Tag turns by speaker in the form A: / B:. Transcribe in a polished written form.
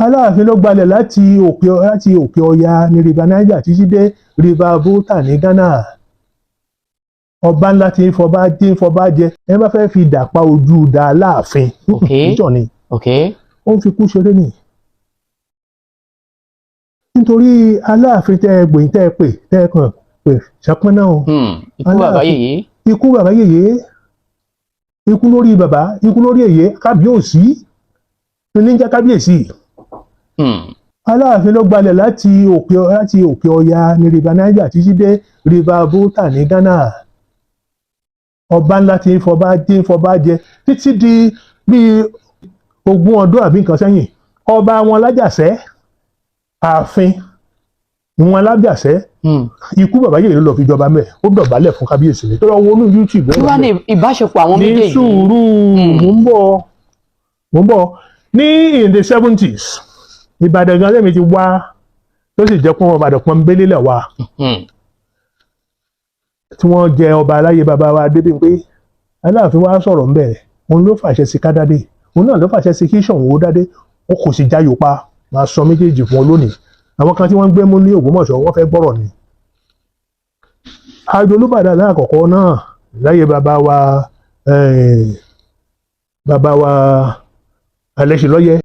A: Aláàfin ló gbalẹ̀ láti òkè Ọya ní River Niger títí dé River Volta ní Ghana. Ọba ńlá tí ń fọba jẹ, ẹ bá fẹ́ fi dà pa ojú da Aláàfin níjọ ni. Ó ń fi kú ṣeré nìyí, nítorí Aláàfin tẹ́ ẹ gbòyìn, tẹ́ ẹ pè, tẹ́ ẹ kàn pè ṣàpọ́n náà o.
B: Ikú bàbá
A: Aláàfin.
B: yèyé.
A: Ikú bàbá yèyé, ikú lórí bàbá, ikú lórí èyé, kábíyèsí ní jẹ́ kábíyèsí. Aláàfin ló gbalẹ̀ láti òkè Ọya ní River Niger títí dé River Volta ní Ghana. Ọba ńlá tí ń fọba jẹ títí di bíi 20 ọdún àbí nǹkan sẹ́yìn. Ọba wọn lájàṣẹ́, ààfin ìwọn alájàṣẹ́. Ikú bàbá yèyé ló lọ fi jọba mẹ́, ó dọ̀bálẹ̀ fún kábíyèsí ni tó lọ wọnú YouTube.
B: Kí wàá ní ìbáṣepọ̀ àwọn
A: Ní
B: méjèèjì?
A: sùúrù. Mò ń bọ̀, mò ń bọ̀. Ní in the 70s, Ìbàdàn gan lẹ́mi ti wá, tó sì jẹ́ pọ́n Ìbàdàn pọ́nbélé lẹ̀ wá tí wọ́n jẹ ọba aláyé bàbá wa Adébímpé. Aláàfin wa sọ̀rọ̀ ńbẹ̀, òun ló fàṣẹ sí kádádé, òun náà ló fàṣẹ sí kí Ṣọ̀ún ó dádé. Ó kò sì jáyò pa. Máa sọ méjèèjì fún ọ lónìí. Àwọn kan tí wọ́n ń gbé mú ní Ògbómọ̀ṣọ́, wọ́n fẹ́ gbọ́rọ̀ ni. Àjò Olúbàdàn láàkọ́kọ́ náà láyé bàbá wa Alẹ́ṣinlọ́yẹ́.